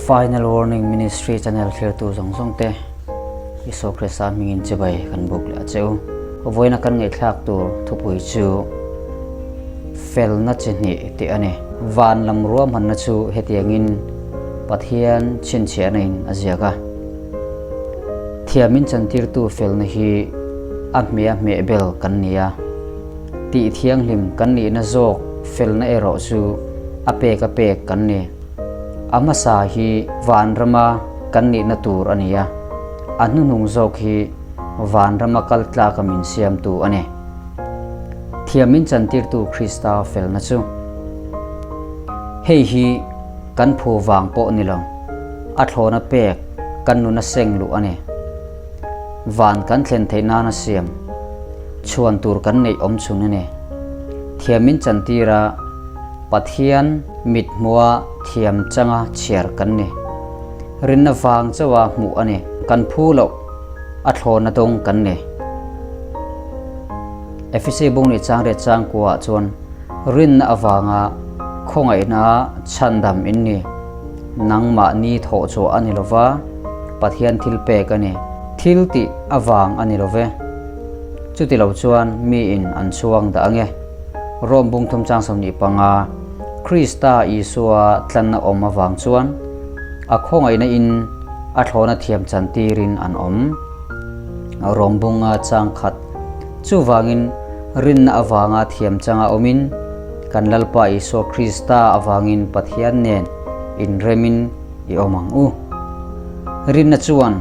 Final Warning Ministry channel thlirtu zawng zawng te Isua Krista hmingin chibai kan buk leh a che u. Vawiina kan ngaihthlak tur thupui chu Felna chi hnih tih a ni. Van lam ruahmanna chu hetiangin Pathian chhinchhiahna in a ziak a. Thiamin chantirtu felna hi a hmeh a hmeh bel kan ni a. Tih thianghlim kan nihna zawk felna erawh chu a pek a pek kan ni. A hmasa hi vanrama kan nihna tur a ni a, a hnuhnung zawk hi vanrama kal tlaka min siamtu a ni. Thiamin chantirtu Krista felna chu hei hi kan phu vang pawh ni lo, a thlawna pek kan nuna seng luh a ni. Van kan thlen theih nana siam chhuan tur kan neih awm chhun a ni. Thiamin chantir a, Pathian mit hmua thiam changa chhiar kan ni. Rinna vang chauha hmuh a ni. Kan phu loh a thlawna dawng kan ni. Efesi bung nih chang riat chang kuaah chuan rinna avanga khawngaihna chhandam in ni. Nangmahni thawh chhuah a ni lo va, Pathian thil pek a ni. Thil tih avang a ni lo ve. Chuti lo chuan miin an chhuang dah ange. Rom bung thum chang 25, Krista Isua tlanna awm avang chuan a khawngaihna in a thlawna thiam chan tirin an awm. Rom bunga chang khat. Chuvangin rinna avanga thiam changa awmin kan Lalpa Isua Krista avangin Pathian nen inremin i awm ang u. Rinna chuan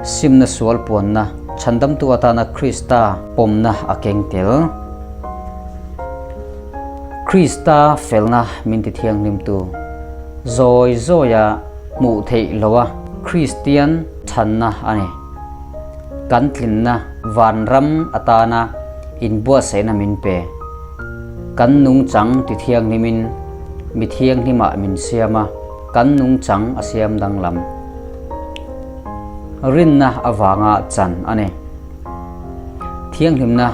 simna sual puanna chhandamtu atana Krista pawmna a keng tel. Krista felna min ti thianghlimtu zawi zawia hmuh theih loha Kristian chhanna a ni. Kan tlinna vanram atana inbuatsaihna min pe. Kan nungchang ti thianghlimin mi thianghlimah min siam a, kan nungchang a siam danglam. Rinna avanga chan a ni. Thianghlimna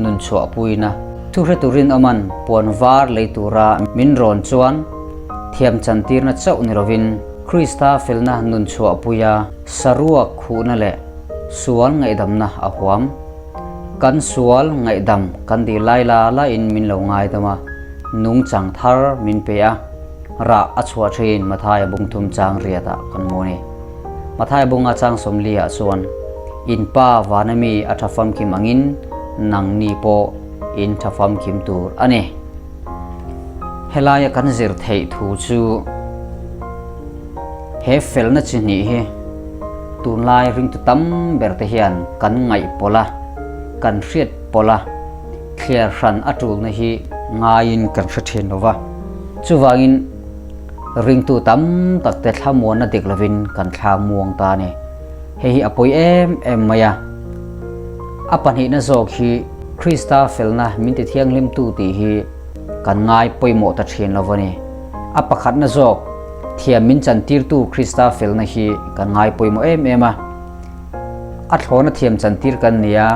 nun chhuahpuina thuhretu rinawman puan var lei tura min rawn chuan thiam chantirna chauh ni lovin Krista felna nun chhuahpuia saruak khuhna leh sual ngaihdamna a huam. Kan sual ngaihdam kan dil lai la lain min lo ngaidam a, nungchang thar min pe a, rah a chhuah thin Mathaia bung thum chang riatah kan hmu a ni. Mathaia bunga chang sawmliah chuan, In pa vana mi a tha famkim angin nangni pawh in tha famkim tur a ni. Helaia kan zir theih thu chu he felna chi hnih hi tunlai ringtu tam ber te hian kan ngaih pawlh a, kan hriat pawlh a, thliar hran a tulna hi ngaiin kan hre thin lo va. Chuvangin ringtu tam tak te thlamuanna dik lovin kan thla muang ta a ni. Hei hi a pawi em em mai a. A pahnihna zawk hi Krista felna min ti thianghlimtu tih hi kan ngai pawimawh ta thin lo a ni. A pakhatna zawk thiam min chantirtu Krista felna hi kan ngai pawimawh em em a. A thlawna thiam chantir kan ni a,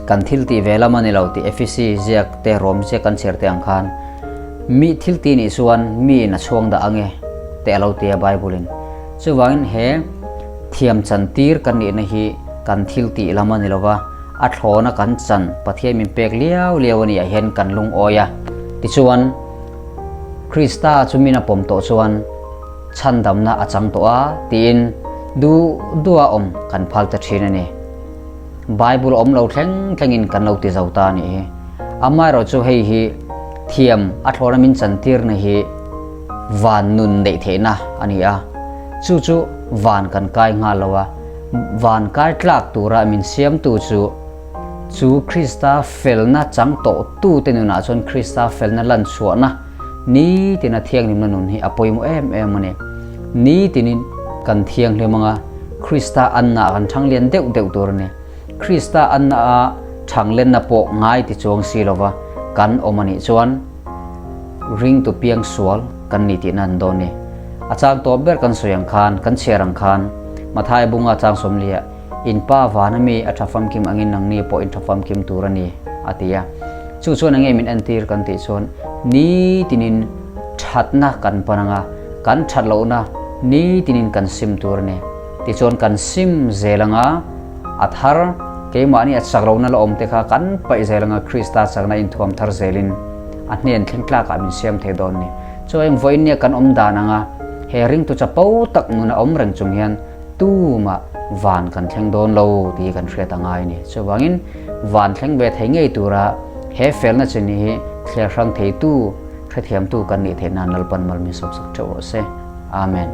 kan thil tih ve lam a ni lo tih Efesi ziak te Rom ziak kan chhiar te ang khan mi thil tih nih chuan miin a chhuang dah ange te a lo ti a Bible in. Chuvangin he thiam chantir kan nihna hi kan thil tih lam a ni lo va, a thlawna kan chan Pathian min pek liau liau a nih ah hian kan lungawi a. Tichuan Krista chu min a pawm tawh chuan chhandamna a chang tawh a tiin duh duha awm kan phal ta thin a ni. Bible awm lo thleng thlengin kan lo ti zo ta a nih hi. Amaherawhchu hei hi thiam a thlawna min chantirna hi van nun neih theihna a ni a, chu chu van kan kai nghal lo a, van kai tlak tura min siamtu chu chu Krista felna chang tawhtute nunah chuan Krista felna lan chhuahna nitina thianghlimna nun hi a pawimawh em em a ni. Nitinin kan thianghlim anga Krista anna kan thang lian deuh deuh tur a ni. Krista anna a thanglenna pawh ngai ti chuang si lova kan awm a nih chuan ringtu piang sual kan ni tihna an dawn ni. A chang tawp ber kan sawi ang khan, kan chhiar ang khan, Mathaia bunga chang sawmliah, In pa vana mi a tha famkim angin nangni pawh in tha famkim tur a ni, a ti a. Chu chuan enge min entir kan tih chuan nitinin thatna kan pan anga. Kan that lohna nitinin kan sim tur a ni. Tichuan kan sim zel anga a thar keimahni a chak lohna la awm te kha kan paih zel anga Krista chakna inthuam thar zelin a hnen thleng tlakah min siam thei dawn a ni. Chuan vawiinnia kan awm dan anga he ringtu chapo tak nuna awm reng chung hian tumah van kan thleng dawn lo tih hi kan hriat a ngai a ni. Chuvangin van thleng ve thei ngei tura he felna chin hi thliar hrang theitu, hrethiamtu kan nih theih nan Lalpan mal min sawmsak teuh rawh se. Amen.